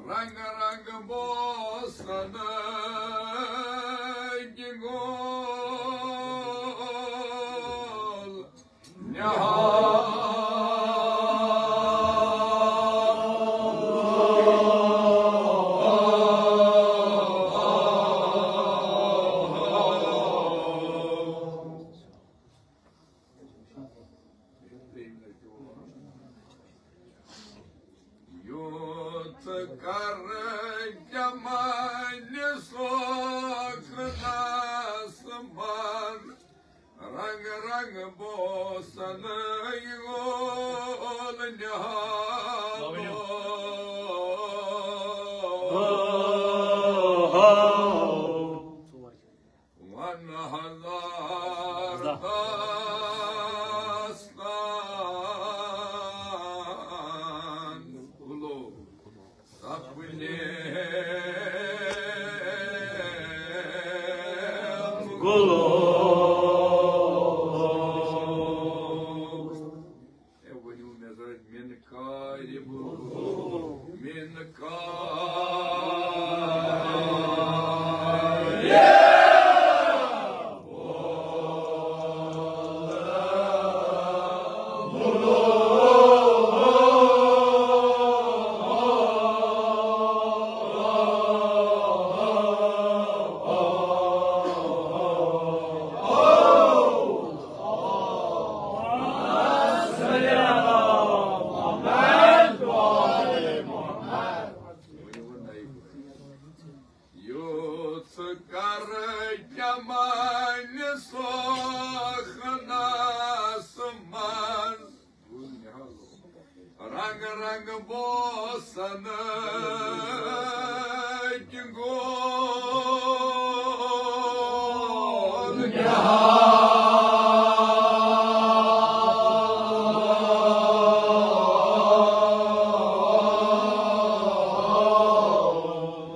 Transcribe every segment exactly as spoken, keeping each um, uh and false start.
رنگ رنگ بوسن گول نہال۔ یوٗت کر جمالِ سوکھنس منٛز، رنگ رنگ بوسن وول نہال۔ ون ہزار داستان گلو سپنے گلو۔ اے ؤنِو مےٚ سۭتۍ، من کارِ بُلبُل، من کارِ۔ یوٗت کر جمالِ سوکھنس منٛز، رنگ رنگ بوسن گول نہال۔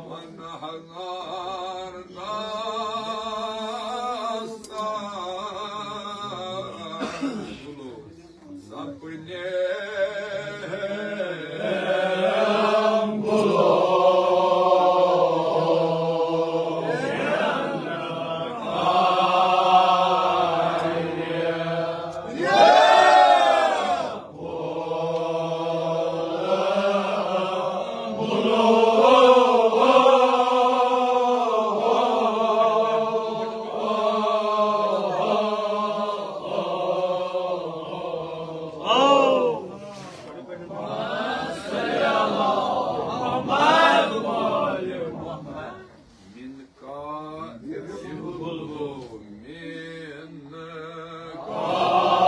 ون ہزار داستان گلو سپنے گلو۔ من کارِ بُلبُل، من کارِ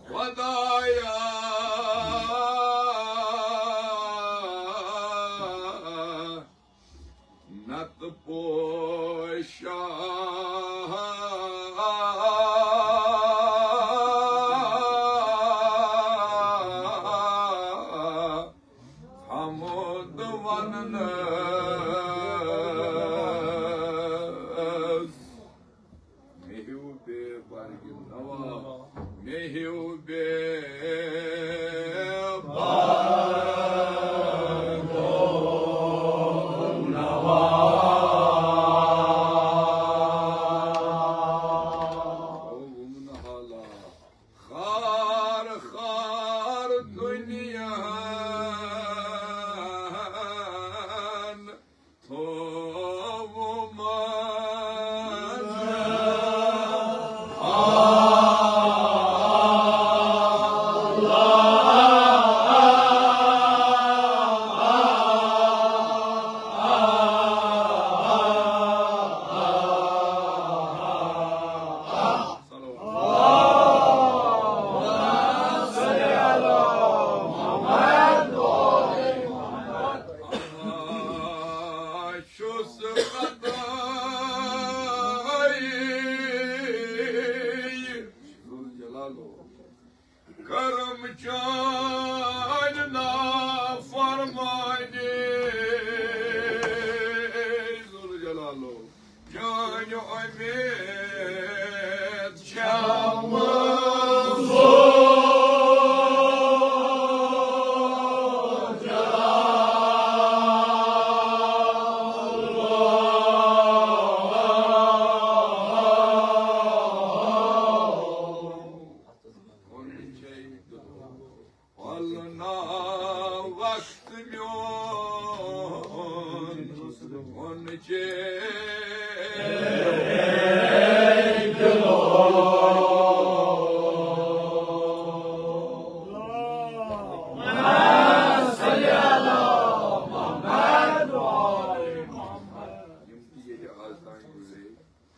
خدایا، نتہٕ پوشا حمد وننس۔ مےٚ ہیوٗ بے برگہِ نوا، مےٚ ہیوٗ بے برگہِ نوا۔ او وومن حالا، خار خار دنیاہن تھوومن۔ اُمید چھم پھۄلنہ وقت میون، وۄن چے۔ یِم تہِ ییٚتہِ آز تام گُزرے،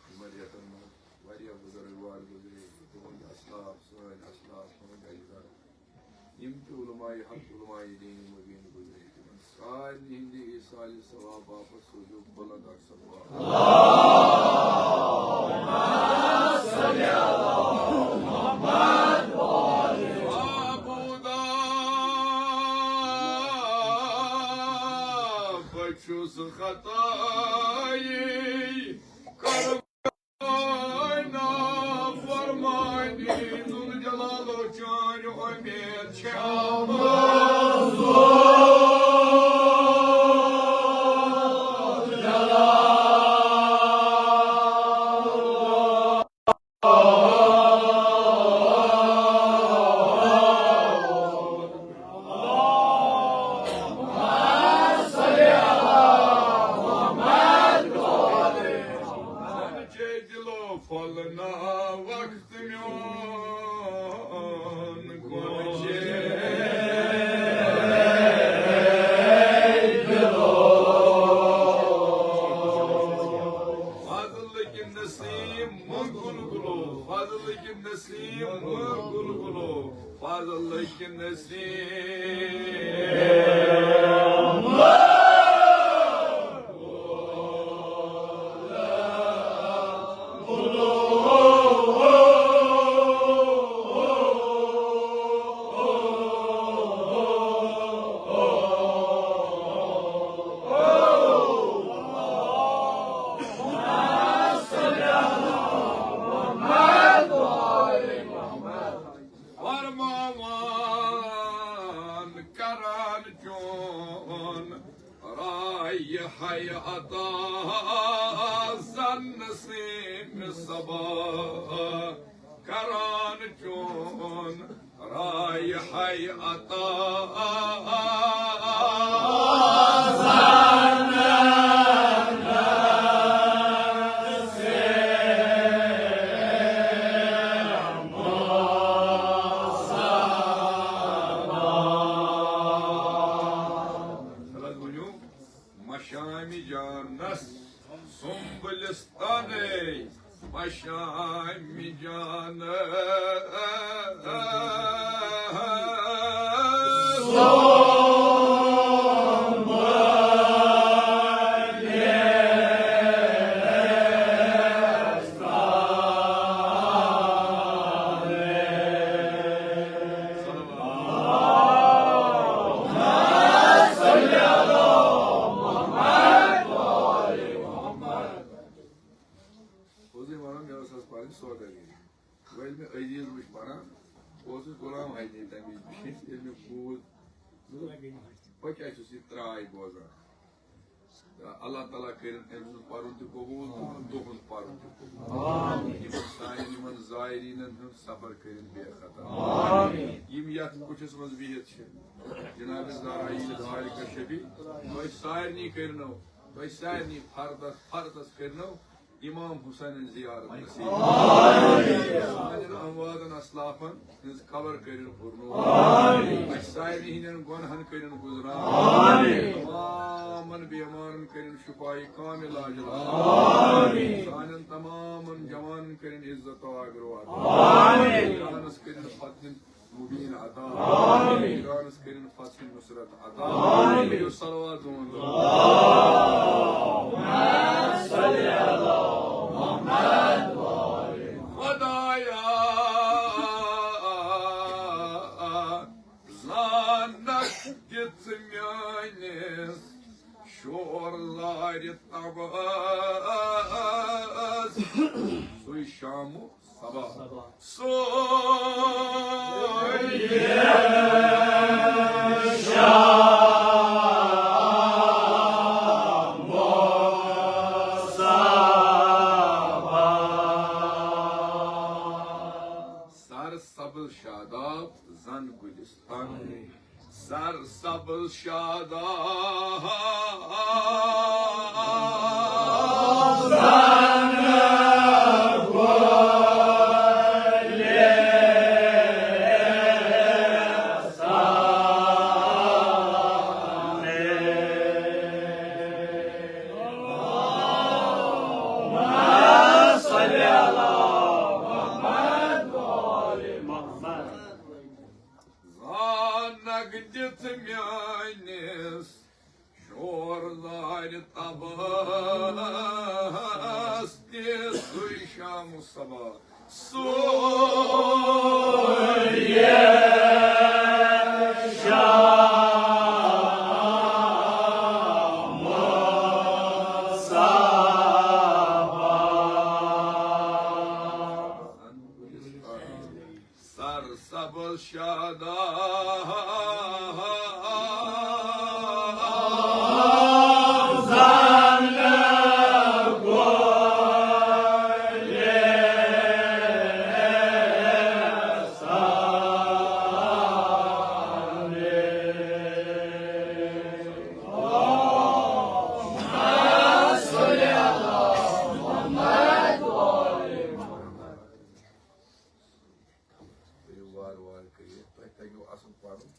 یِمن رٮ۪تن منٛز واریاہ بُزرگوار گُزرے، تِہُنٛد اسلاف، سٲنۍ اسلاف، تِہُنٛد اجداد۔ یِم تہِ علماء حق، علماء دین مبین گُزرے، تِمن سارنٕے ہٕنٛدِ ایصال ثواب باپتھ سوزیو بلند اکھ صلوات۔ معبودا، بہٕ چھُس خطایی، کر نافرمانی، ذوالجلالو چانہِ اُمید چھم۔ چے دِلو پھۄلنہ وقت میون، کُن چے دِلو۔ فضل کہِ نسیم مہ گُلگُلو، فضل کہِ نسیم مہ گُلگُلو، فضل کہِ نسیم۔ فرمان کران چون رایحہ عطا، زن نسیم صبا کران چون رایحہ عطا۔ خلق ؤنِو، مشامہِ جانس سُمبلستانَے، مشامہِ جانس۔ اوسُس وَنان، مےٚ ٲس آز پَرٕنۍ سودٲگِری۔ وۄنۍ ییٚلہِ مےٚ عزیز وٕچھ پَران، بہٕ اوسُس غلام حیدری تَمہِ وِزِ بِہِتھ، ییٚلہِ مےٚ بوٗز، مےٚ دوٚپ، بہٕ کیٛازِ چھُس یہِ ترٛاے بوزان؟ تہٕ اللہ تعالیٰ کٔرِن أمۍ سُنٛد پَرُن تہِ قبوٗل تہٕ تُہُنٛد پَرُن تہِ قبوٗل۔ یِمَن سانٮ۪ن یِمَن زائریٖنَن ہُنٛد سفر کٔرِن بے خطر۔ یِم یَتھ کُٹھِس منٛز بِہِتھ چھِ، جناب زارعیل طارق شبی، تۄہہِ سارنٕے کٔرِنو، تۄہہِ سارنٕے فردس، فردس کٔرِنو امام حسینٕچ زیارت نصیب۔ سانٮ۪ن امواتن اسلافن ہٕنٛز قبر کٔرِن پُرنوٗر۔ اسہِ سارنٕے ہٕنٛدٮ۪ن گۄنہن کٔرِن گُزران۔ تمامن بیمارن کٔرِن شفایہِ کاملہ عاجلہ۔ سانٮ۪ن تمامن جوانن کٔرِن عزت و آبرو عطا۔ ایرانس کٔرِن فتح مبین عطا۔ ایرانس کٔرِن فتح نصرت عطا۔ کٔرِو صلوات دُعا۔ خدایا، زانکھ دِژ میٲنِس شور لارِ تبس سُے شام و صبا۔ سُے سر سبز شاداب زن گلستان۔ سر سبز شاداب زن گلستان۔ زانکھ دِتھ میٲنِس شور زارِ تبس تہِ سُے شام صبا۔ سُے شام صبا۔ سر سبز شاداب زن گلستان۔ کٔرِو وارٕ وارٕ کٔرِتھ، تۄہہِ تَگیو اَصٕل پَرُن۔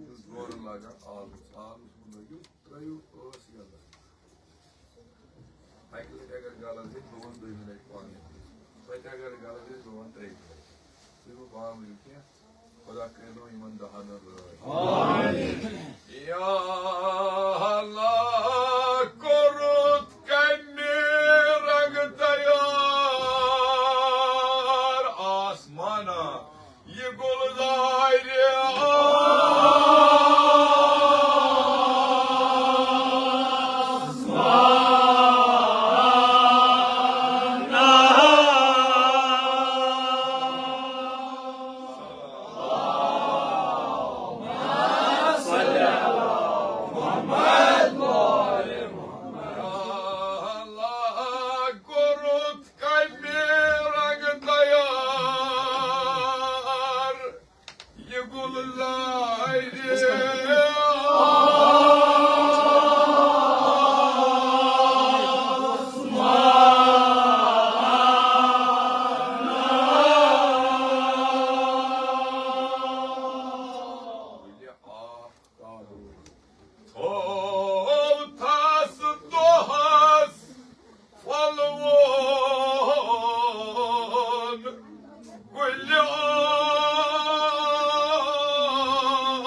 یُس زورٕ لَگان آلُژ، آلُژ مہٕ لٲگِو، ترٛٲیِو ٲس یَلہٕ۔ اَکہِ لَٹہِ اگر غلط گژھِ، بہٕ وَنہٕ دوٚیمہِ لَٹہِ پانَے۔ تۄہہِ تہِ اگر غلط گژھِ، بہٕ وَنہٕ ترٛیٚیِمہِ لَٹہِ۔ تُہۍ مہٕ بامبرِو کینٛہہ۔ خدا کٔرِنو یِمَن دَہَن رٲچھ۔ آمین۔ یا اللہ، کوٚرُتھ کمہِ رنگہٕ تیار آسمانہ یہِ گُلزارِ آسمانہ۔ اللہ، کوٚرُتھ کمہِ رنگہٕ تیار یہِ گُلزارِ آسمانہ۔ تھوو تھس دۄہس پھۄلوُن گُلہِ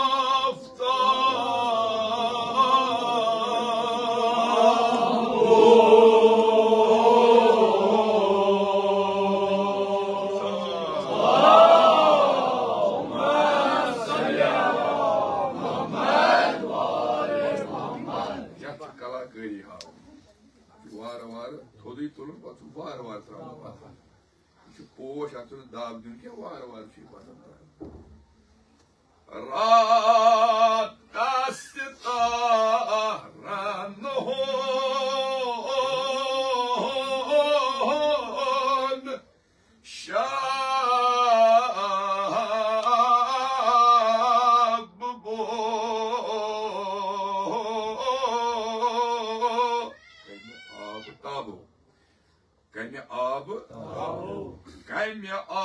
آفتاب۔ یتھ چھِ کلاکٲری ہاوٕنۍ۔ یہِ چھُ وارٕ وارٕ تھوٚدُے تُلُن، پتہٕ چھُ وارٕ وارٕ ترٛاوُن پتھر۔ یہِ چھُ پوش، اتھ چھُنہٕ دب دیُن کینٛہہ، وارٕ وارٕ چھُ یہِ پتھر ترٛاوُن۔ راتس ستارن ہُنٛد شب بو۔ کمہِ آب تابو؟ کمہِ آب؟ کمہِ آب؟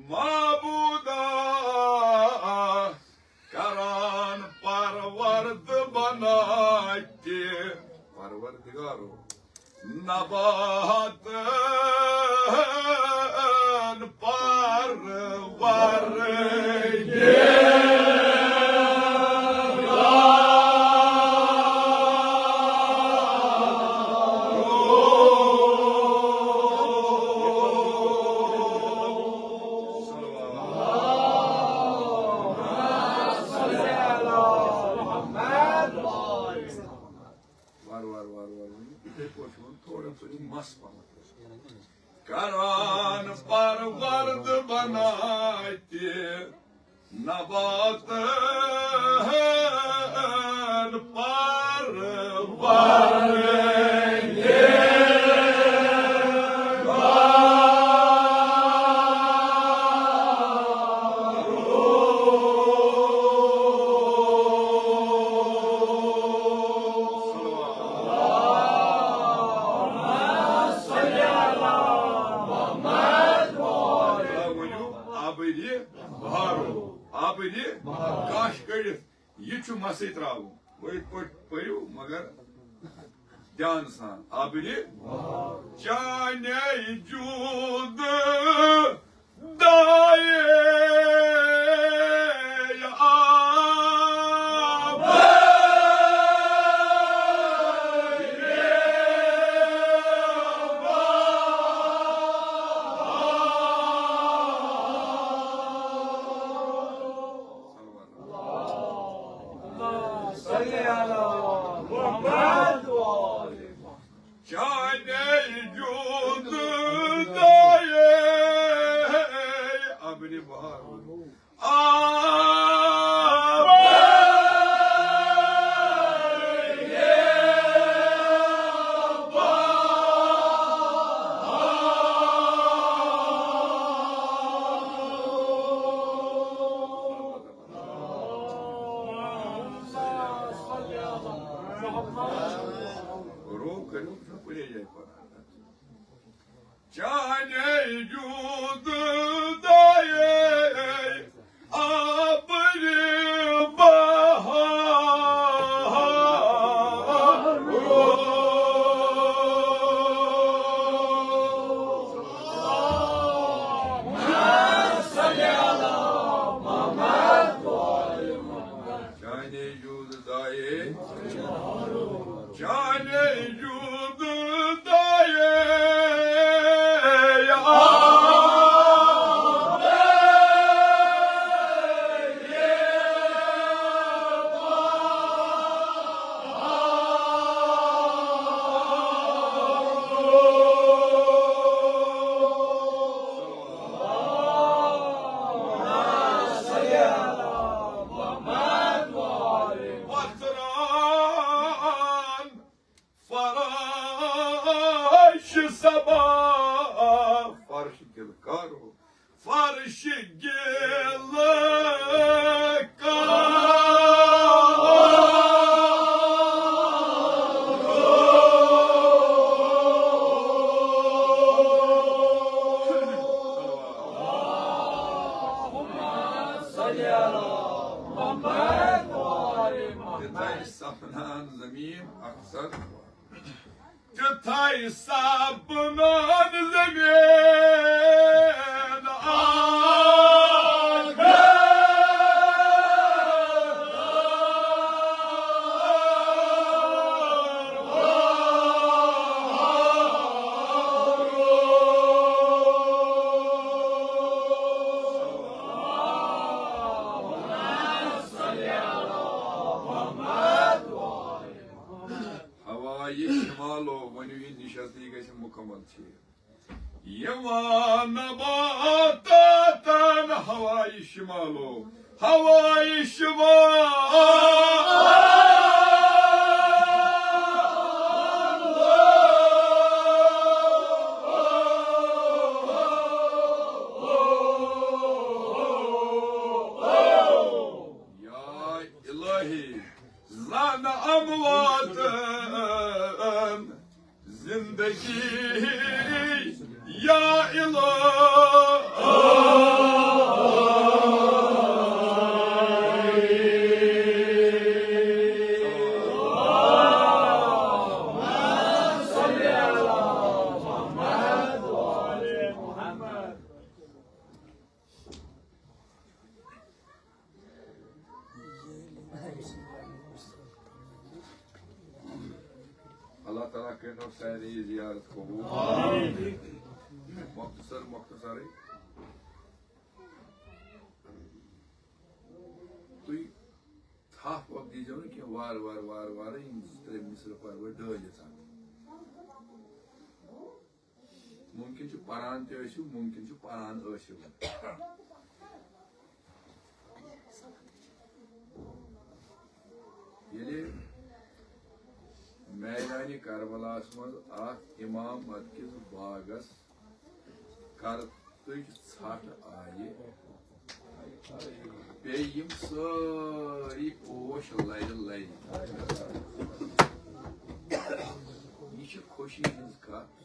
معبودا کران پرورد بنا تہِ، پروردگارو، نباتن پرور ناتہِ نباتن پرور۔ ؤنِو، آبٕرِ بہارو، آبٕرِ کاش کٔڑِتھ، یہِ چھُ مسٕے ترٛاوُن۔ گوٚو یِتھ پٲٹھۍ پٔرِو، مگر دھیان سان۔ آبٕرِ چانے جوٗد دایے آب۔ صلی علی محمد و آل محمد۔ چانے جوٗد دایے آبٕرِ بہارو۔ آب۔ روح کٔرِو کُنے جایہِ پَتھ۔ چانے جوٗد دایے آبٕرِ بہارو۔ چانے جوٗد دایے، چانے جوٗد دایے۔ وَتران فرش صبا، فرش گِلہٕ کارو، فرش گِلہٕ کارو۔ تہِ تھایہِ سپنان زمین اکثر، تہِ تھایہِ سپنان زمین اکثر۔ ہوایہِ شمالو، ؤنِو یہِ نِشٲنی گژھِ مُکمل ٹھیٖک۔ یِوان نباتاتن ہوایہِ شمالو، ہوایہِ شمالو۔ یا الہی، زن امواتن زندگی، یا الہی۔ اللہ تعالیٰ کٔرِنو سارے یہِ زیارت قبوٗل۔ مۄختصر، مۄختصرٕے۔ تُہۍ تھپھ وپھ دیٖزیو نہٕ کینٛہہ، وارٕ وارٕ، وارٕ وارٕ یِم زٕ ترٛےٚ مِصرٕ پَرٕ بہٕ ڈٲلِتھ اَتھ۔ ممکن چھُ پران تہِ ٲسِو، ممکن چھُ پران ٲسِو نہٕ۔ ییٚلہِ میدانِ کربلاہَس منٛز اَتھ اِمامت کِس باغَس کرتٕچ ژھٹھ آیہِ، پیٚیہِ یِم سٲری پوش لرِ لرِ۔ یہِ چھِ خوشی ہٕنٛز کتھ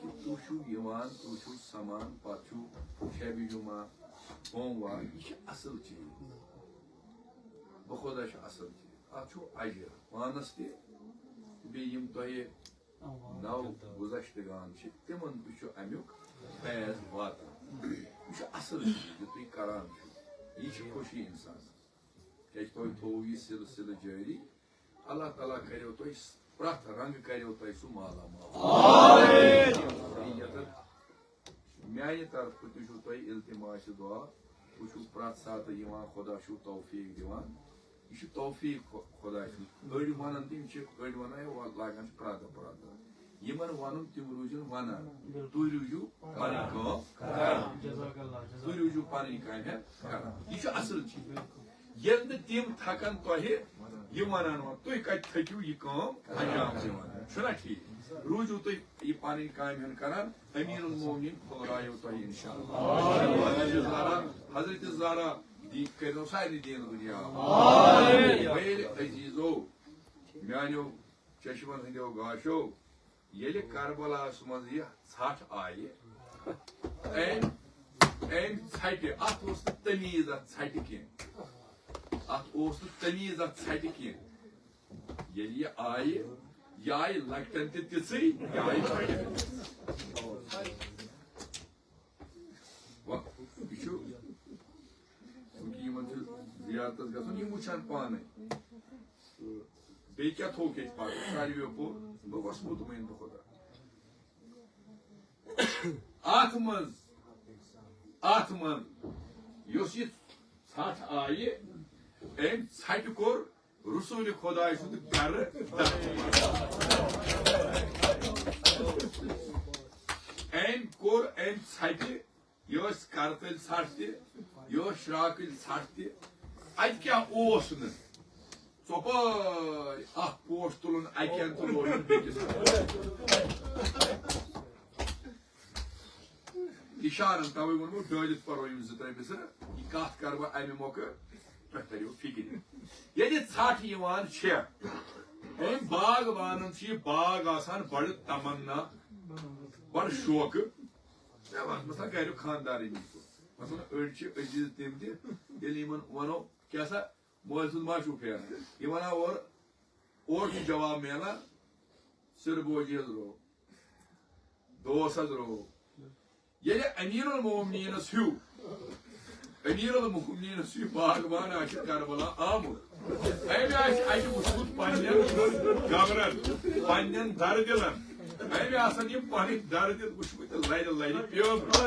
کہِ تُہۍ چھِو یِوان، تُہۍ چھِو سمان، پتہٕ چھُو شبِ جمعہ، بوموار۔ یہِ چھِ اصل چیٖز۔ بہٕ خۄدا چھُ اصل چیٖز۔ اتھ چھُو اجر پانس تہِ، بیٚیہِ یِم تۄہہِ نو گُذشتگان چھِ، تِمن تہِ چھُ امیُک فیض واتان۔ یہِ چھُ اصل چیٖز یہِ تُہۍ کران چھِو۔ یہِ چھِ خوشی انسانس۔ کیازِ تۄہہِ تھوٚو یہِ سلسلہٕ جٲری۔ اللہ تعالیٰ کریو تۄہہِ س-، پرٛٮ۪تھ رنگہٕ کریو تۄہہِ سُہ مالا مال۔ یتھ میانہِ طرفہٕ تہِ چھُو تۄہہِ التماس دعا۔ بہٕ چھُس پرٛٮ۪تھ ساتہٕ یِوان، خۄدا چھُو توفیٖق دِوان۔ یہِ چھُ توفیٖق خۄ-، خۄداے سُنٛد۔ أڑۍ وَنان تہِ، یِم چھِ، أڑۍ وَنان، ہے، وَ-، لاگان چھِ پرٛٮ۪تھ دۄہ، پرٛٮ۪تھ دۄہ۔ یِمن وَنُن، تِم روٗزِن وَنان۔ تُہۍ روٗزِو پَنٕنۍ کٲم کران۔ تُہۍ روٗزِو پَنٕنۍ کامہِ کران۔ یہِ چھُ اَصٕل چیٖز۔ ییٚلہِ نہٕ تِم تھکن تۄہہِ یہِ وَنان وَنان، تُہۍ کَتہِ تھٔکِو یہِ کٲم انجام دِوان؟ چھُنہ ٹھیٖک؟ روٗزِو تُہۍ یہِ پَنٕنۍ کامہِ ہن کران۔ امیر المومنین پھٔہلایو تۄہہِ انشاءاللہ۔ حضرت زہرا، حضرت زہرا دی کٔرِو سارنٕے دیٖن دُنیا۔ میٲنۍ عزیزو، میانیو چشمن ہٕنٛدیو گاشو، ییٚلہِ کربلاہس منٛز یہِ ژھٹھ آیہِ، أمۍ، أمۍ ژھٹہِ، اتھ اوس نہٕ تمیٖز اتھ ژھٹہِ کینٛہہ، اتھ اوس نہٕ تمیٖز اتھ ژھٹہِ کینٛہہ۔ ییٚلہِ یہِ آیہِ، یہِ آیہِ لۄکٹٮ۪ن تہِ تِژھٕے، یہِ آیہِ بَڑٮ۪ن تہِ تِژھٕے۔ وَ-، یہِ چھُ، چوٗنٛکہِ یِمن چھُ زیارتس گژھُن، یِم وٕچھن پانے۔ تہٕ بیٚیہِ کیٛاہ تھوٚو کیٛاہ پَتہٕ؟ ساروِیو پوٚر، بہٕ گوٚژھ مطمئن بہٕ خۄدا۔ اتھ منٛز، اتھ منٛز یۄس یہِ ژھٹھ آیہِ، أمۍ ژھٹہِ کوٚر رسول خداے سُنٛد گرٕ دَرٕ۔ أمۍ کوٚر، أمۍ ژھٹہِ، یہِ ٲس کرتٕلۍ ژھٹھ تہِ، یہِ ٲس شراکٕلۍ ژھٹھ تہِ۔ اتہِ کیٛاہ اوس نہٕ؟ ژۄپٲرۍ اکھ پوش تُلُن اکہِ اندٕ تہٕ لوگُن بیٚکِس اندٕ۔ اشارن توے ووٚنمو، ڈٲلِتھ پرو یِم زٕ ترٛےٚ مِصرٕ۔ یہِ کتھ کرٕ بہٕ امہِ مۄکھٕ، تۄہہِ تریو فکرِ۔ ییٚلہِ ژھٹھ یِوان چھےٚ، أمۍ باغ وانن چھُ یہِ باغ آسان بڑٕ تمنا، بڑٕ شوقہٕ۔ مےٚ وَن، مثلاً، گریُک خانٛدارٕے نِش۔ مثلاً، أڑۍ چھِ عزیٖز تِم تہِ، ییٚلہِ یِمن وَنو، کیٛاہ سا، مٲلۍ سُنٛد ما چھُو پھیران؟ یہِ وَنان اورٕ، اورٕ چھُ جواب میلان، سِر بوجی حظ رو، دوس حظ رو۔ ییٚلہِ امیر المومنینس ہیوٗ، امیر المومنینس ہیوٗ باغبان آسہِ کربلا آمُت، أمۍ آسہِ اَتہِ وُچھمُت پننٮ۪ن گبرن، پننٮ۪ن دردِلن، أمۍ آسن یِم پنٕنۍ دردِل وُچھمٕتۍ لرِ لرِ پیومٕتۍ۔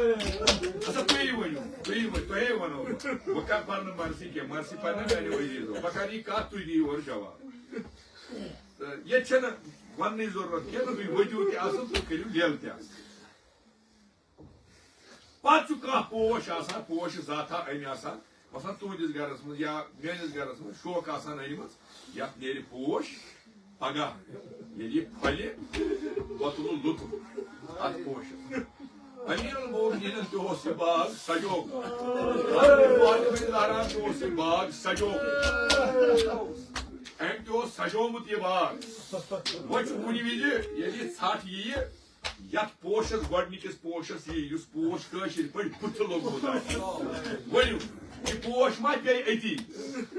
اچھا، تُہی ؤنِو، تُہی ؤنِو، تۄہے وَنو بہٕ، بہٕ کَرٕ پَرنہٕ مرثی کینٛہہ، مرثی پَرنہٕ میانہِ عزیٖزو، بہٕ کَرٕ یہِ کَتھ، تُہۍ دِیِو اورٕ جواب۔ تہٕ ییٚتہِ چھَنہٕ وَننٕچ ضروٗرت کینٛہہ، تُہۍ ؤتِو تہِ اَصٕل، تُہۍ کٔرِو لیلہٕ تہِ اَصٕل۔ پَتہٕ چھُ کانٛہہ پوش آسان، پوش زاتھا أنۍ آسان، مثلاً تُہنٛدِس گرس منٛز یا میٲنِس گرس منٛز شوق آسان أنمٕژ، یتھ نیرِ پوش، پگاہ ییٚلہِ یہِ پھۄلہِ، بہٕ تُلہٕ لطف اتھ پوشس۔ امیر المومنینن تہِ اوس یہِ باغ سجومُت۔ حضرت فاطمہ زہرا تہِ اوس یہِ باغ سجومُت۔ أمۍ تہِ اوس سجومُت یہِ باغ۔ وۄنۍ چھُ کُنہِ وِزِ ییٚلہِ یہِ ژھٹھ یِیہِ، یتھ پوشس، گۄڈنِکِس پوشس یی، یُس پوش کٲشِر پٲٹھۍ بُتھِ لوٚگمُت آسہِ۔ ؤلِو، یہِ پوش ما پیٚیہِ أتی،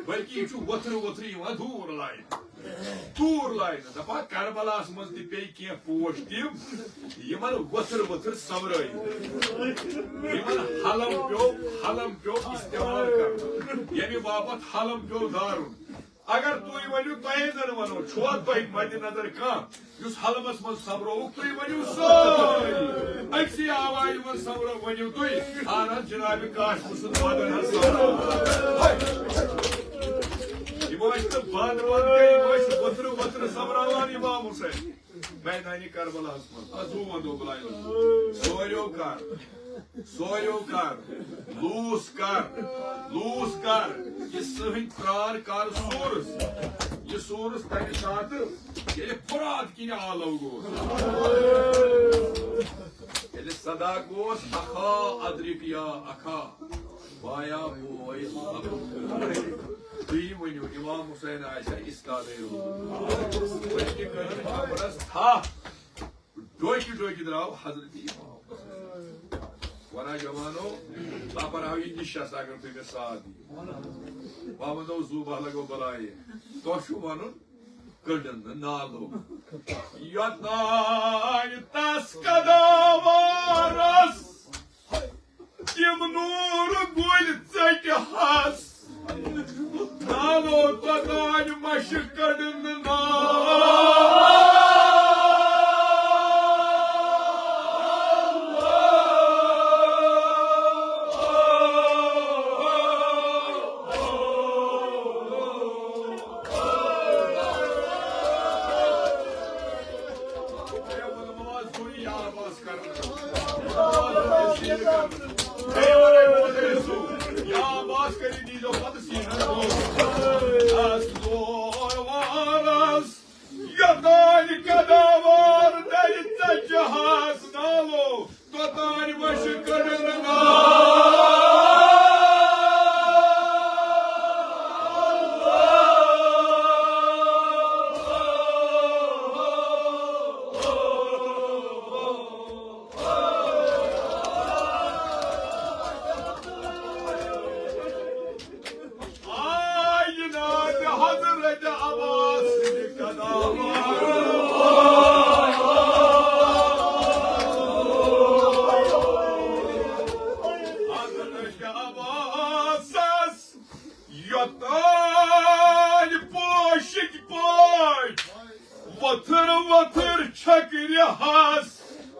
بلکہِ یہِ چھُ وۄتھرٕ وۄتھرٕ یِوان دوٗر لاینہٕ۔ دوٗر لاینہٕ۔ دپان کربلاہس منٛز تہِ پیٚیہِ کینٛہہ پوش تِم، یِمن وۄتھرٕ وۄتھرٕ سۄمبرٲیِو۔ یِمن حلم پیوٚو، حلم پیوٚو استعمال کرُن۔ ییٚمہِ باپتھ حلم پیوٚو دارُن۔ اگر تُہۍ ؤنِو، تۄہہِ زن ونو، چھُوا تۄہہِ مدِ نظر کانٛہہ یُس حلمس منٛز سۄمبرووُکھ؟ تُہۍ ؤنِو سٲری أکسٕے آوازِ منٛز سۄمبرو، ؤنِو تُہۍ، اہن حظ، جناب کاشمہٕ سُنٛد مدن حظ سۄمبروو۔ یہِ گوٚژھ نہٕ بنٛد وَنٛد گٔے، گوٚژھ وۄتھرٕ وۄتھرٕ سۄمبراوان امام حسین میدانِ کربلاہس منٛز۔ اَتھ زُو وَندو بُلایو۔ سوریو کر، سوریو کر، لوٗس کر، لوٗس کر، یہِ سٲنۍ پرٛان کر سوٗرس، یہِ سوٗرس تَمہِ ساتہٕ ییٚلہِ فرات کِنۍ آلو گوٚو۔ ییٚلہِ صدا گوس، اخا ادرک یا اخا، بایا بوے لبُک۔ تُہی ؤنِو، امام حسین آسیا استادے روٗدمُت؟ بلکہِ کٔرٕن قبرس تھپھ۔ ڈوکہِ ڈوکہِ درٛاو حضرت امام حسین۔ وَنان جوانو، لپر آو یہِ نِشس اگر تُہۍ مےٚ ساتھ دِیِو۔ بہٕ وَنو زُو بہٕ لگو بلایہِ۔ تۄہہِ چھُو وَنُن، کٔڈٕن نہٕ نالو۔ یوٚتانۍ تس قداوارس تِم نوٗر گُلۍ ژٔٹۍ ہس۔ نالو توٚتانۍ مَشہِ کٔڈٕن نہٕ نال۔ یا عباس کٔرِو دیٖزیو پتہٕ سیٖنَس منٛز۔ اَس لور وارَس یوٚتانۍ قداوار دَرِ ژَتجِہَس نالو، توٚتانۍ مَشہِ کٔرٕن نار۔ آے جناب حضرت عباس سٕنٛدِ قدمہٕ۔ حضرت عباسس یوٚتانۍ پوشِکۍ پٲٹھۍ وۄتھر وۄتھر چھکرِ ہس،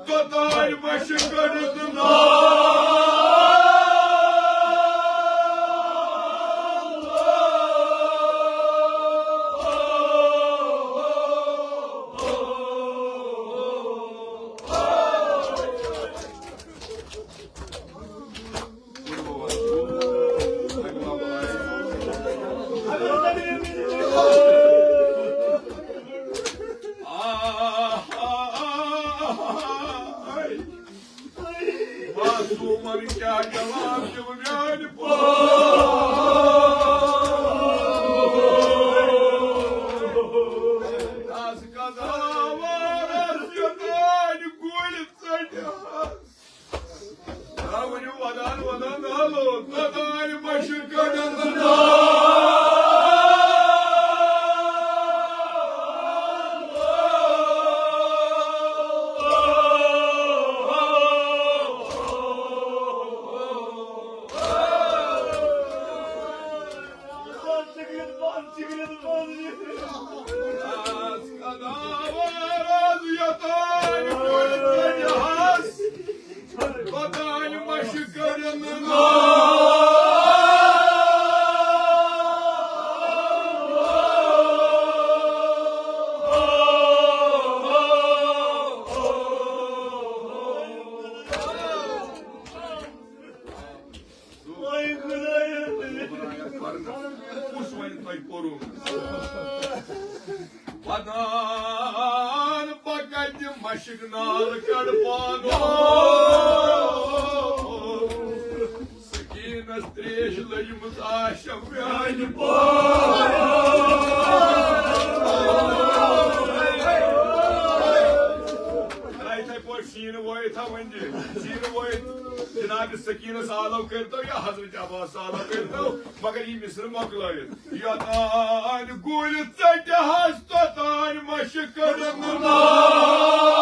توٚتانۍ مَشہِ کٔرٕن نار۔ معصومن کیا جواب دِمہٕ میانہِ پٲٹھۍ؟ از قضاوارس یوٚتانۍ گُلۍ ژٔٹِہس۔ آ، ؤنِو ودان ودان نالو، توٚتانۍ مَشہِ کٔرٕن نار۔ کُس وَنہِ تۄہہِ پوٚرُو؟ ودان بہٕ کَتہِ مَشہِ نال کَڑٕ پانہٕ۔ سکیٖنَس ترٛیش لٔجمٕژ آسٮ۪م میٛانہِ پانہٕ۔ یِتھَے پٲٹھۍ سیٖنہٕ وٲیِتھ ہا وۄنۍ دِ۔ سیٖنہٕ وٲیِتھ جناب سکیٖنَس آلو کٔرۍتو یا حضرت عباس آلو کٔرۍتو، مگر یہِ مِصرٕ مۄکلٲیِتھ۔ یوٚتانۍ گُلۍ ژٔٹِہَس، توٚتانۍ مَشہِ کٔرٕن نار۔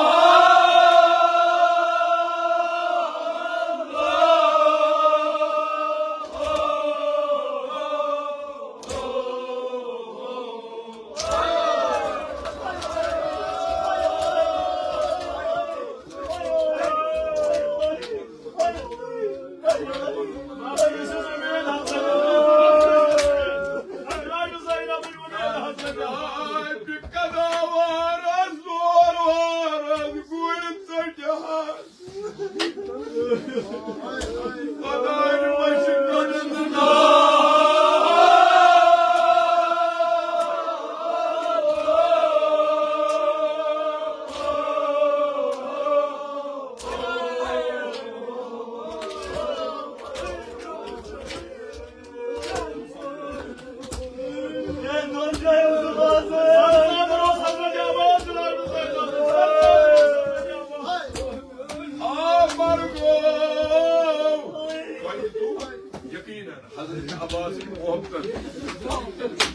یقیناً حضرت عباس سٕنٛدۍ محبتن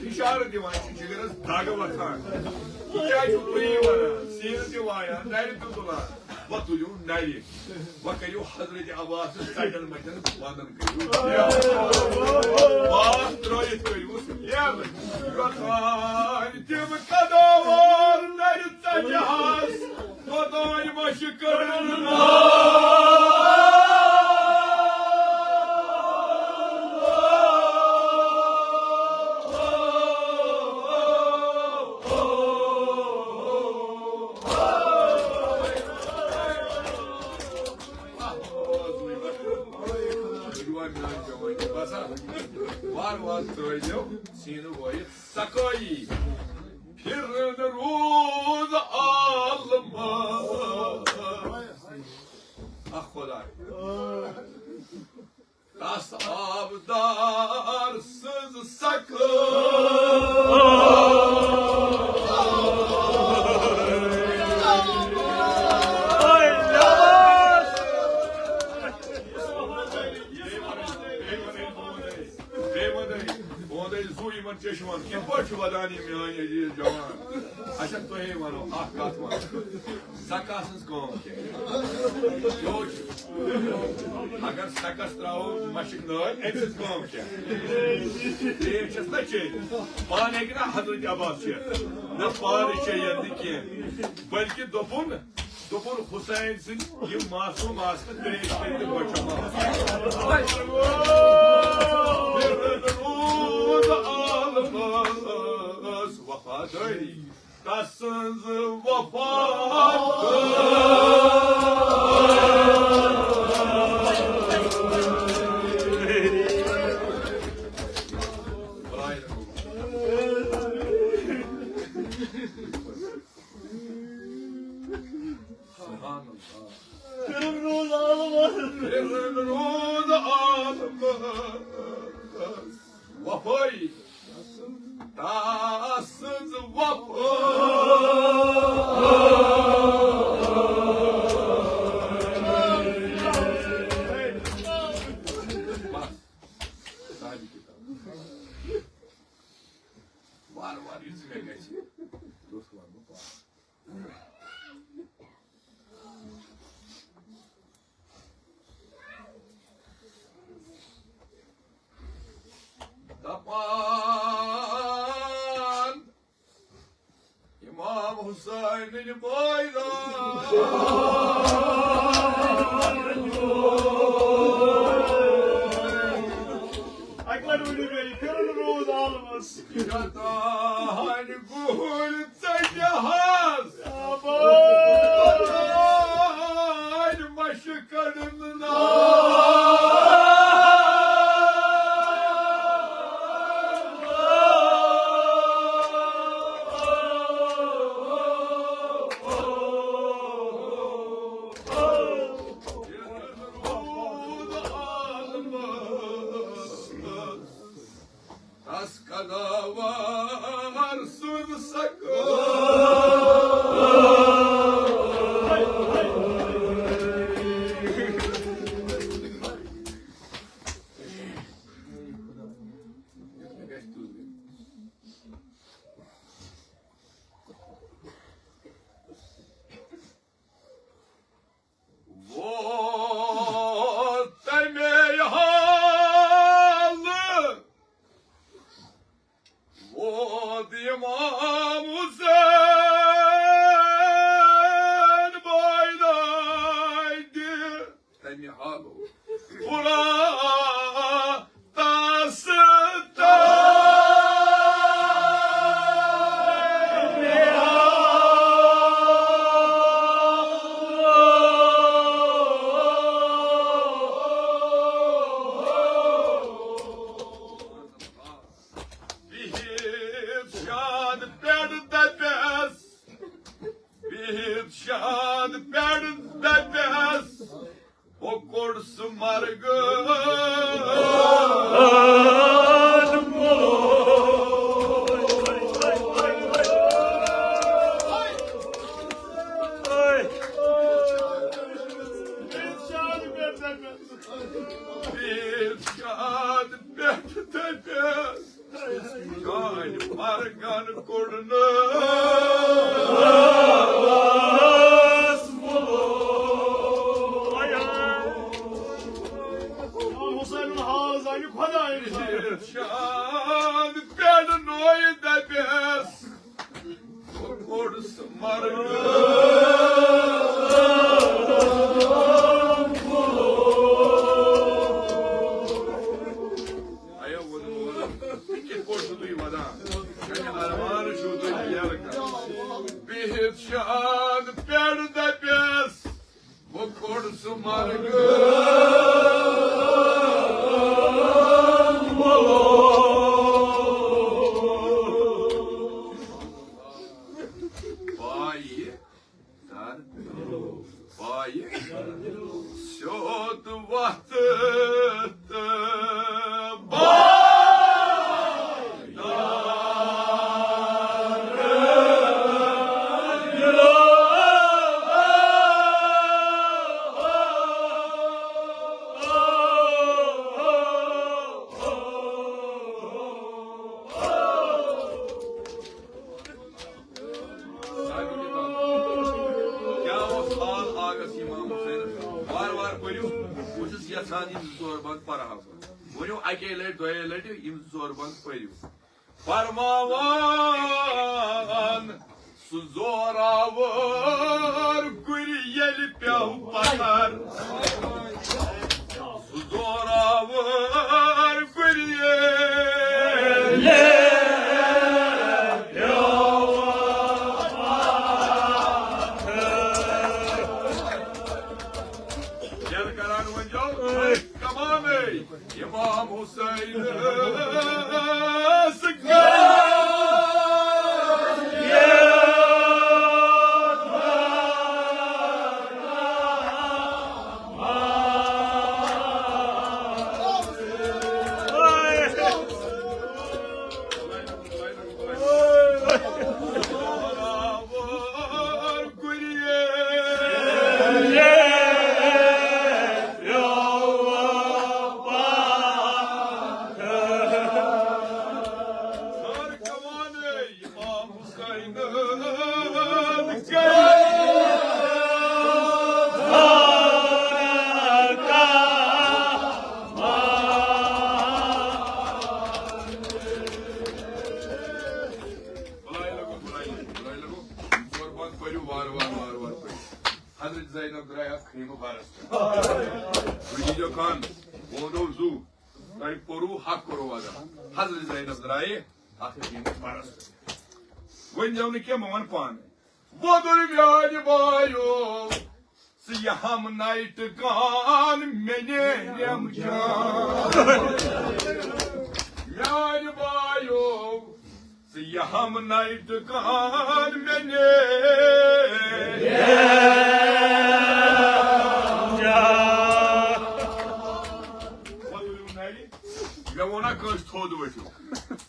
اشارٕ دِوان چھِ جگرس دگ وۄتھان۔ یہِ کیٛازِ چھُو تُہی ونان؟ سیٖنہٕ تہِ وایان، نرِ تہِ تُلان۔ وۄنۍ تُلِو نرِ، وۄنۍ کٔرِو حضرت عباس سٕنٛز ژٹن مَتٮ۪ن ودن کٔرِو۔ باس ترٲوِتھ کٔرِو یَلہٕ۔ یوٚتام تِم قداوار نرِ ژٹہِ ہس، توٚتام مشکن وار وار ترٲوزیو سیٖنہٕ وٲیِتھ سکٲیی۔ پھِرن روٗد عالمس۔ اکھ خۄداے۔ تس آبدار سٕنٛز سکٲے۔ بیٚیہِ وَنَے، بہٕ وَنَے زُو یِمَن چشمَن، کِتھ پٲٹھۍ چھُ وَدان یہِ میٛٲنۍ عزیٖز جوان؟ اچھا، تُہے وَنو، اَکھ کَتھ وَنو۔ سَکھ آسنَس کٲم کیٛاہ؟ یوٚت چھُ۔ اگر سَکَس ترٛاوو مَشِک نٲلۍ، أمۍ سٕنٛز کٲم کیٛاہ؟ ترٛیش چھَس نہ چیٚنۍ۔ پانہٕ ہیٚکہِ نہ حضرت عباس چٮ۪تھ۔ نہ پانہٕ چیٚیَن نہٕ کینٛہہ۔ بلکہِ دوٚپُن، دوٚپُن حسین سٕنٛدۍ یِم معصوٗم آسہٕ تہٕ ترٛیش چیٚیہِ تہٕ بۄچھِ ماس۔ روٗد عالمس وفادٲری، تسٕنٛز وفادٲری۔ سبحان اللہ۔ پھِرن روٗد عالمس۔ پھِرن روٗد عالمس۔ وفٲیی۔ تسٕنٛز وفٲیی۔ بس۔ ساری کِتاب۔ وارٕ وارٕ یُتھ مےٚ گژھِ، تیُتھ وَنہٕ بہٕ پَتہٕ۔ دَپان اِمام حُسینٕنۍ بٲے دار۔ اَکہِ لَٹہِ ؤنِو مےٚ، یہِ پھِرُن روٗد عالمَس۔ یوٚتانۍ گُہُر ژٔٹہِ حظ۔ آباد۔ مشکن نار۔ تس قداوار سُنٛد سکوت۔ ووت تَمے حالہٕ، ووت اِمام حُسین بٲے دادِ تَمہِ حالُک۔ بُرا تس تام۔ بِہِتھ شاد پٮ۪ٹھ دَپٮ۪س، بِہِتھ شاد پٮ۪ٹھ دَپٮ۪س، ہو کوٚڑ سُہ مرگہٕ۔ بِہِتھ شاد پٮ۪ٹھ دَپٮ۪س، چانہِ مرگن کوٚڑنہٕ۔ حسین حاض آیہِ خۄدایہِ۔ بِہِتھ شاد پٮ۪ٹھ نوٚے دَپٮ۪س، کوٚڑ سُہ مرگ۔ اَیو ووٚن، ووٚن، یہِ کِتھ پٲٹھۍ چھِو تُہۍ وَدان؟ یعنی ارمان چھِو تُہۍ یَلہٕ کران۔ بِہِتھ شاد پٮ۪ٹھ دَپٮ۪س، وۄنۍ کوٚڑ سُہ مرگ۔ پایہِ در، پایہِ سیوٚد وَتھ تہٕ بایہِ کیٛاہ اوس حال آغس امام حسینس؟ وارٕ وارٕ پٔرِو، بہٕ چھُس یژھان یِم زٕ ژور بند پرٕ ہا بہٕ۔ ؤنِو اَکے لٹہِ، دۄیے لٹہِ یِم زٕ ژور بند پٔرِو۔ فرماوان سُہ زوراوَر گُرۍ ییٚلہِ پیوٚو پتھر۔ سُہ زوراوَر گُرۍ ییٚلہِ پیوٚو پتھر۔ ییٚلہِ کران وۄنۍ جو کمانے۔ امام حسین۔ بلایہِ لگو، بلایہِ لگو، بلایہِ لگو۔ ژور پانٛژھ پٔرِو وارٕ وارٕ، وارٕ وارٕ پٔرِو۔ حضرت زینب درٛاے اَتھ خیمہٕ بارس پٮ۪ٹھ۔ تُہۍ دیٖزیو کَن، بہٕ وَنو زُو، تۄہہِ پوٚروٕ، حق کوٚروٕ ادا۔ حضرت زینب درٛایہِ اَتھ خیمہٕ بارس پٮ۪ٹھ۔ وۄنۍ دیو نہٕ کینٛہہ، بہٕ وَنہٕ پانَے۔ وۄدُر میٛانہِ بایو، ژٕ یہِ ہم نایہِ ٹکان مےٚ نیرٮ۪م جان۔ میٛانہِ بایو، ژٕ یہِ ہم نایہِ ٹکان مےٚ نیرٮ۪م جان۔ وۄدُر نرِ، مےٚ ووٚنا کٲنٛسہِ تھوٚد ؤتھِو۔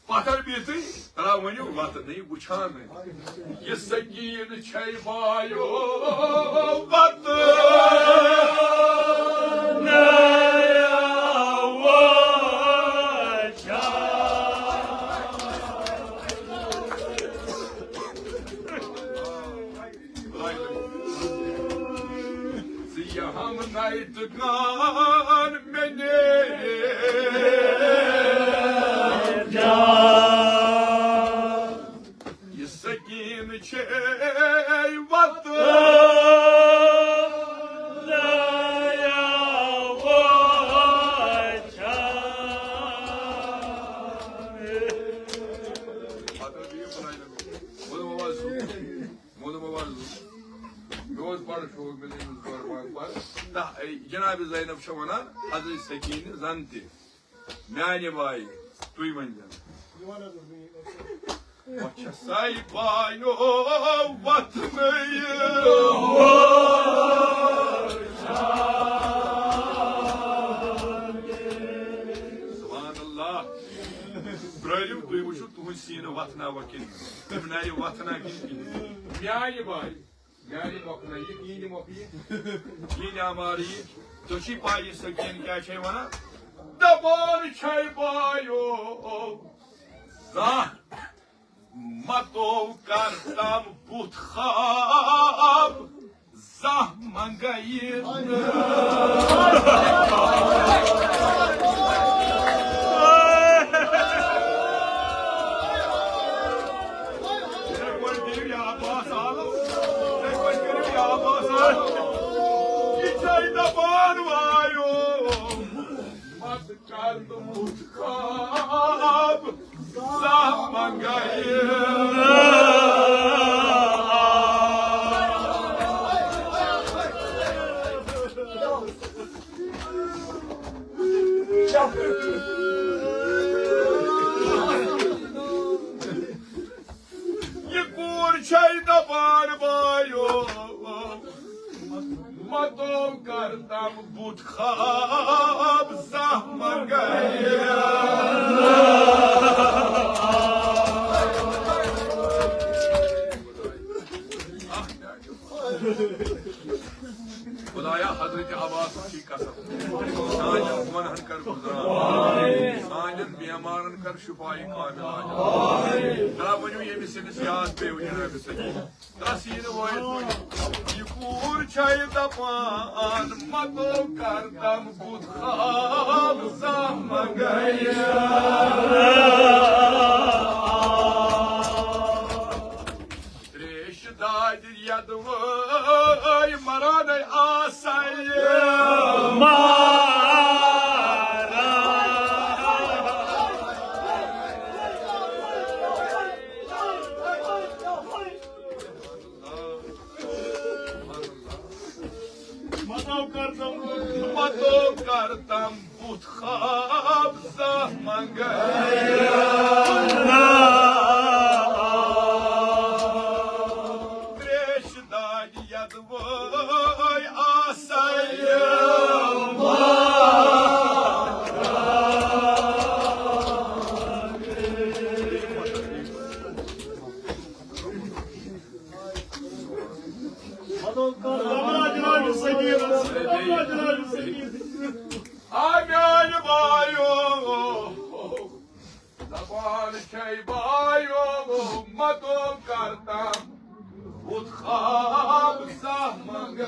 پتھر بِہتٕے، ترٛاو ؤنِو وتہٕ نہٕ وٕچھان۔ یہِ سکیٖن چھے بایو وتہٕ نہٕ وٕچھان۔ ژٕ یہِ ہم نایہِ ٹکان مےٚ نیرِ جان۔ یہِ سکیٖن چھے وتہٕ ووٚنمو حظ، مےٚ اوس بڑٕ شوق، مےٚ دوٚپ أمِس گۄڈٕ وَن پَتہٕ۔ تہٕ جناب زینب چھےٚ وَنان، حضرت سکیٖنہِ زَن تہِ میٛانہِ بایہِ، تُہۍ ؤنۍ زٮ۪ن۔ وۄنۍ چھےٚ سَے بایو وَتھنٕے۔ سبحان اللہ۔ پرٛٲرِو، تُہۍ وٕچھِو، تُہٕنٛدۍ سیٖنہٕ وَتھناوَکھ کِنہٕ نہٕ؟ تِم نَرِ وَتھنا کِنہٕ کِہیٖنۍ؟ میٛانہِ بایہِ۔ یارِ مۄکھ نہ یہِ، یہِ نہِ مۄکھ یہِ، یہِ نہِ امار یہِ۔ ژےٚ چھُے پَے یہِ سکیٖن کیٛاہ چھے وَنان؟ دَپان چھے بایو، زانٛہہ مَتو کَرتَم بُتھ خاب، زانٛہہ منٛگیہِ نہٕ۔ یِتھَے پٲٹھۍ دِیِو یہِ عباس عالم، یِتھَے پٲٹھۍ کٔرِو یہِ عباس عالم۔ یہِ چھَے دَپان وایو، مَتہٕ کَر نہٕ بُتھ خاب، زانٛہہ منٛگیہِ نہٕ۔ یہِ کوٗر چھے دَپان بایو، مَتو کَرتَم بُتھ خاب، زانٛہہ منٛگیہِ نہٕ۔ خدایا، حضرت عباس چھی قسم، سانٮ۪ن گۄنہن کر گُزران، سانٮ۪ن بیمارن کر شفای کامل عاجل۔ ترا ؤنِو ییٚمِس ییٚمِس یاد پیٚو جناب سید، تس یی نہٕ وٲتۍ وٲتۍ۔ یہِ کوٗر چھے دپان، متو کر تم بُتھ خاب زانٛہہ منٛگے۔ تریش دادِ یدوے مرانَے آسَے۔ متو کر تم، متو کر تم بُتھ خاب زانٛہہ منٛگے۔ تریش دادِ یدوے آسَے۔ آ میانہِ بایو، دپان چھے بایو، متو کر تم بُتھ خاب زانٛہہ منٛگے۔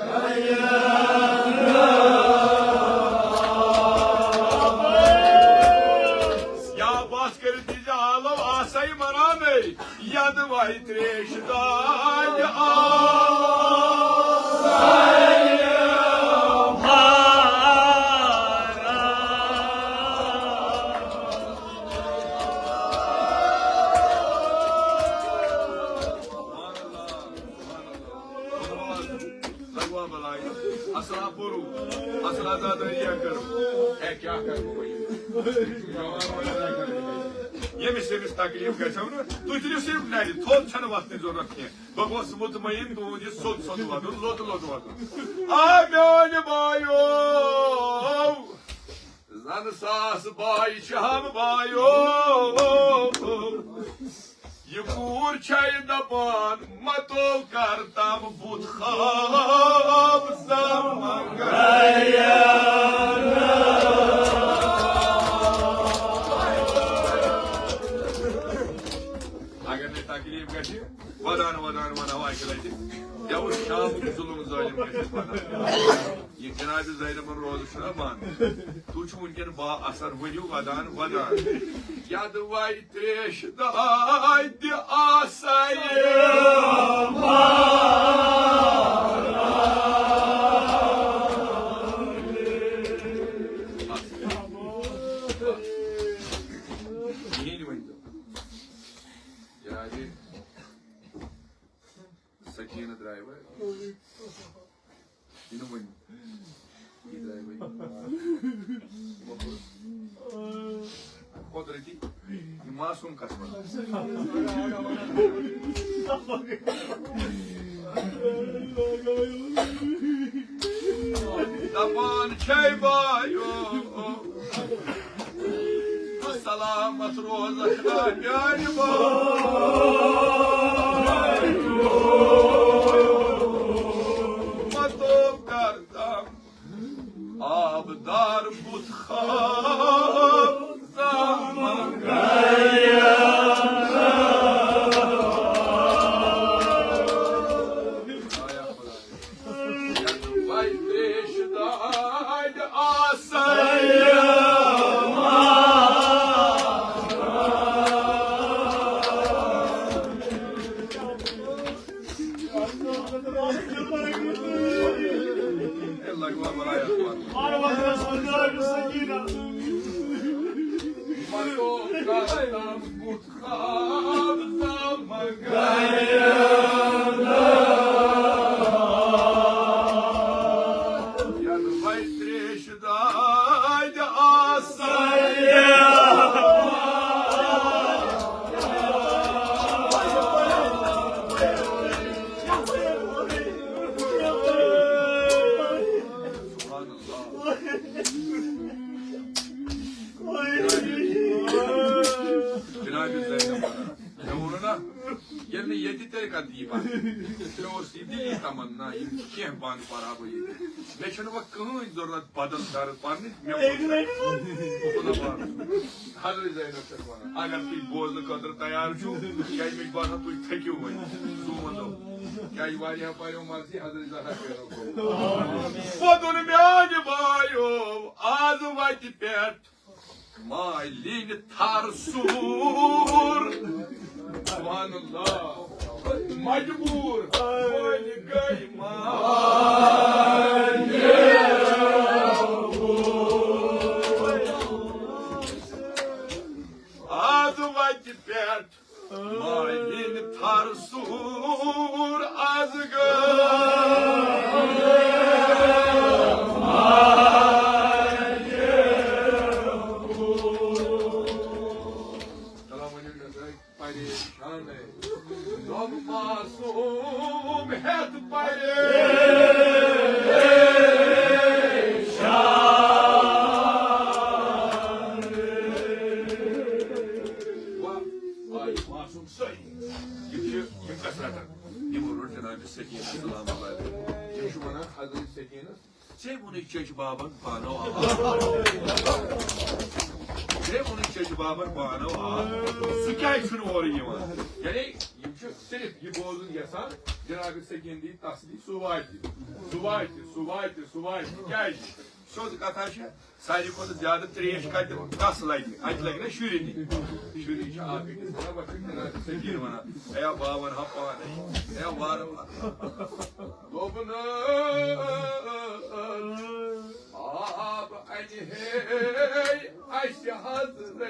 یا بس کٔرِتھ یہِ زِ آلو آسَے مرانَے۔ یدوے تریش دادِ آسَے۔ لگوا بلائی۔ اصلا پورو۔ اصلا دادری اکر۔ اے کیا کر؟ ییٚمِس ییٚمِس تکلیف گژھیو نہ، تُہۍ تُلِو صرف نرِ، تھوٚد چھنہٕ وۄتھنٕچ ضروٗرت کینٛہہ۔ بہٕ گوٚژھ مطمئن تُہُنٛد یہِ سوٚت سوٚت وَدُن، لوٚت لوٚت وَدُن۔ آ میٛانہِ بایو، زَن ساس باے چھِ ہم بایو۔ یہِ کوٗر چھے دَپان، مَتو کر تام بُتھ خاب زَن منٛگے۔ اگر نہٕ تکلیف گژھِ، ودان ودان ونہو اکہِ لٹہِ، یہِ اوس شامُک ظُلُم ظٲلِم گٔژھِتھ ودان۔ یہِ جناب زینبن روزٕ چھُنہ بنٛد۔ تُہۍ چھِو وٕنکٮ۪ن با اثر، ؤنِو ودان ودان۔ یدوے تریش دادِ آسے۔ کِہیٖنۍ ؤنۍتو۔ جناب سکینہ درٛاے وۄنۍ۔ یہِ نہٕ وۄنۍ۔ یہِ درٛاے وۄنۍ۔ قۄدرتی۔ یہِ معصوم قسمت۔ دپان چھے بایو۔ سلامت روزکھ نا میانہِ بایو۔ دار بُتھ خواب زامن گیا۔ وَے تریش دادِ آسیا۔ جناب زینب، مےٚ ووٚن نا، ییٚلہِ نہٕ ییٚتہِ تیٚلہِ کَتہِ یی پَتہٕ؟ مےٚ اوس یہِ دِلی تمنا، یِم کینٛہہ بانہٕ پَرٕ ہا بہٕ ییٚتہِ۔ مےٚ چھُنہٕ وۄنۍ کٕہٕنۍ ضروٗرت بدل درس پَرنٕچ، مےٚ ووٚن سا۔ خدا پاک۔ حضرت زینب چھَس وَنان، اگر تُہۍ بوزنہٕ خٲطرٕ تیار چھِو، کیٛازِ مےٚ چھُ باسان تُہۍ تھٔکِو وۄنۍ۔ سون دۄہ۔ کیٛازِ واریاہ پَریو مرضی حضرت زہرا پیرو۔ ووٚدُن میٛانہِ بایو، آز وَتہِ پٮ۪ٹھ مالِنۍ تھر سوٗر۔ سبحان اللہ۔ مجبوٗر وۄنۍ گٔے مالِنۍ۔ آز وَتہِ پٮ۪ٹھ مالِنۍ تھر سوٗر، آز گٔے۔ چلو ؤنِو مےٚ سۭتۍ، پریشانٕے۔ دۄب معصوم ہٮ۪تھ پریشان۔ واہ، آے معصوم سٲری۔ یِم چھِ، یِم کَس رَٹَن؟ یِمو روٚٹ جناب سکیٖنہ سلام اللہ علیہ۔ یِم چھِ وَنان حضرت سکیٖنَس، ژےٚ ووٚنُے چچ بابن پانو آ۔ ژےٚ ووٚنُے چچ بابن پانو آ۔ سُہ کیٛازِ چھُنہٕ اورٕ یِوان؟ یعنی یِم چھِ صرف یہِ بوزُن یژھان، جناب سکیٖن دی تسلی، سُہ واتہِ، سُہ واتہِ، سُہ واتہِ، سُہ واتہِ۔ کیٛازِ؟ سیوٚد کتھا چھےٚ، ساروی کھۄتہٕ زیادٕ تریش کتہِ، کس لگہِ؟ اتہِ لگہِ نا شُرٮ۪ن۔ شُرۍ چھِ اکھ أکِس ونان، وۄنۍ چھُ جناب سکیٖن ونان، ہے بابن ہا پانے، ہے وارٕ وارٕ۔ دوٚپنَس، آب اَنہِ ہے اَسہِ حضرت۔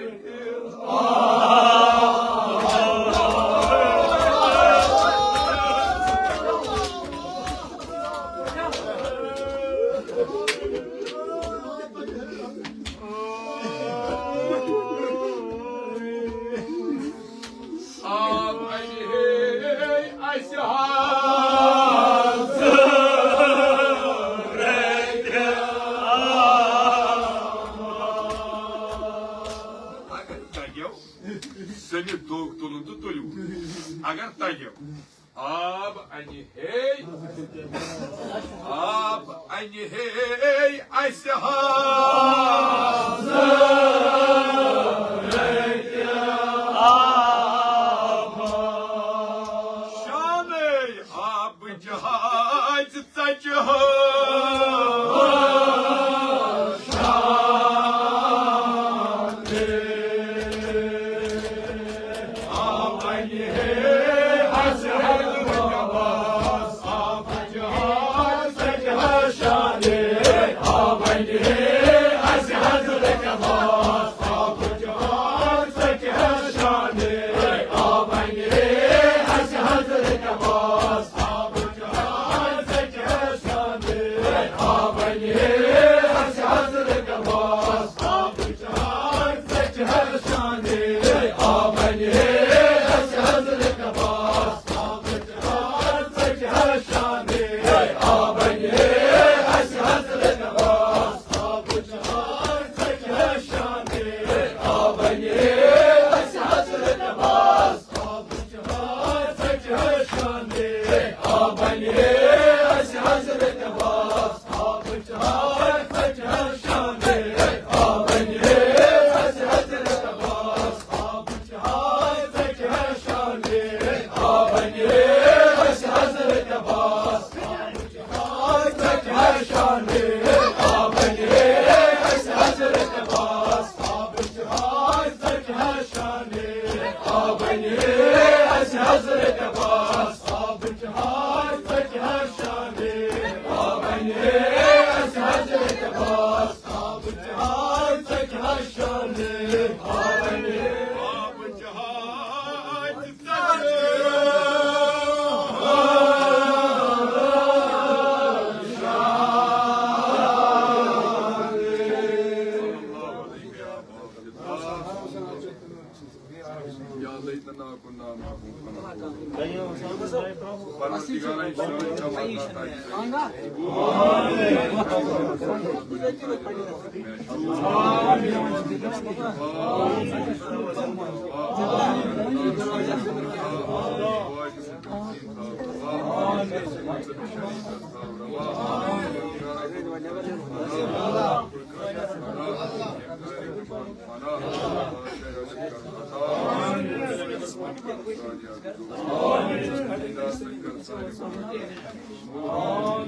آب اَنہِ ہے اَسہِ حضرت۔ اگر تَگیو، سٔمِتھ دوٚگ تُلُن تہٕ تُلِو۔ اگر تَگیو۔ آب اَنہِ ہے، آب اَنہِ ہے اَسہِ حضرت۔ شانَے آبہٕ جہازِ ژَچہِ حضرت۔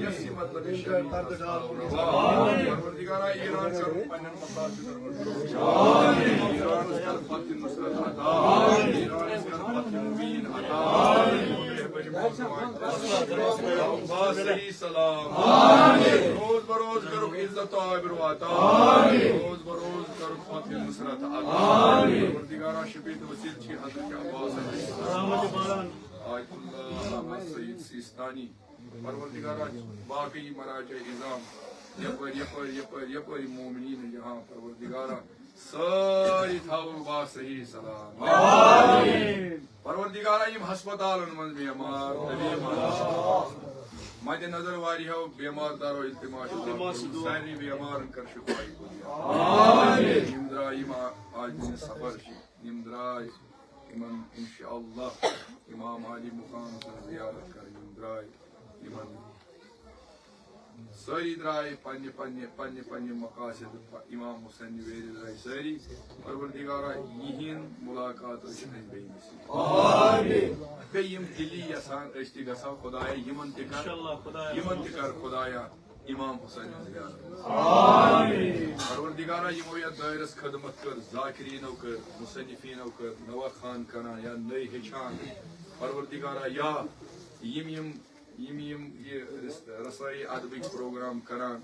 پروردگارا، یہِ سٲنۍ تمنا تاکہِ پروردگارا، ایران کر پننٮ۪ن مساجدن منٛز، ایرانس کر فتح نصرت عطا، ایرانس کر فتح مبین عطا۔ عباس علیہ السلام۔ روز بروز کرُکھ عزت و آبرو عطا۔ روز بروز کرُکھ فتح نصرت عطا۔ پروردگارا، شفیع توسیل چھ حضرت عباس علیہ السلام، آیت اللہ احمد سید سیستانی۔ پروردگارا، باقی مراجع عظام، یپٲرۍ، یپٲرۍ، یپٲرۍ، یپٲرۍ مومنین جہاں، پروردگارا، سٲری تھاوو با صحیح سلام۔ پروردگارا، یِم ہسپتالن منٛز بیمار تہٕ بیمار چھِ، مد نظر واریاہو بیمار دارو التماس چھُ، سارنٕے بیمارن کر شفاعی قدرت۔ یِم درٛاے، یِم آ-، آز دِنہِ سفر چھِ، یِم درٛاے، یِمن انشاءاللہ امام عالی مقام سٕنٛز زیارت کرٕنۍ، یِم درٛاے، یِمن سٲری درٛاے پننہِ پننہِ، پننہِ پننہِ مقاصد پ-، امام حسین ویرِ درٛاے سٲری۔ پروردگارا، یِہِنٛد ملاقات ٲسِن اَسہِ بیٚیہِ نصیب۔ بیٚیہِ یِم دِلی یژھان أسۍ تہِ گژھو، خدایا، یِمن تہِ کر، یِمن تہِ کر خدایا امام حسین ہٕنٛز زیارت۔ پروردگارا، یِمو یتھ دٲیرس خدمت کٔر، ذاکرینو کٔر، مصنفینو کٔر، نوح خان کران یا نٔے ہیٚچھان، پروردگارا، یا یِم یِم یِم یِم یہِ رس-، رسٲیی ادبٕکۍ پروگرام کران،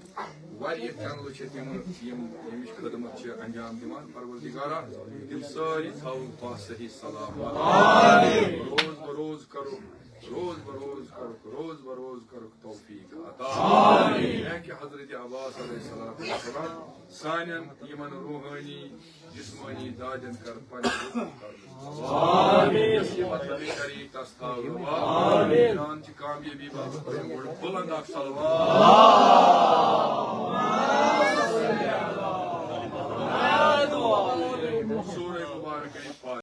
واریاہ چینلہٕ چھِ تِم یِم ییٚمِچ خدمت چھِ انجام دِوان۔ پروردگارا، تِم سٲری تھاوُکھ با صحیح سلامت۔ روز بروز کرُکھ، روز بروز کرُکھ، روز بروز کرُکھ توفیق عطا۔ اے کہ حضرت عباس علیہ الصلوۃ والسلام، سانٮ۪ن یِمن روحٲنی جسمٲنی دادٮ۪ن کر پننہِ لطف کرنُک۔ آمین۔ یۄس یہِ مطلب شریعت تس تھاو روا۔ آمین۔ ایران چہِ کامیٲبی باپتھ پٔرِو گۄڈٕ بلند اکھ صلوات۔ سورہ مبارکہ فاتحہ۔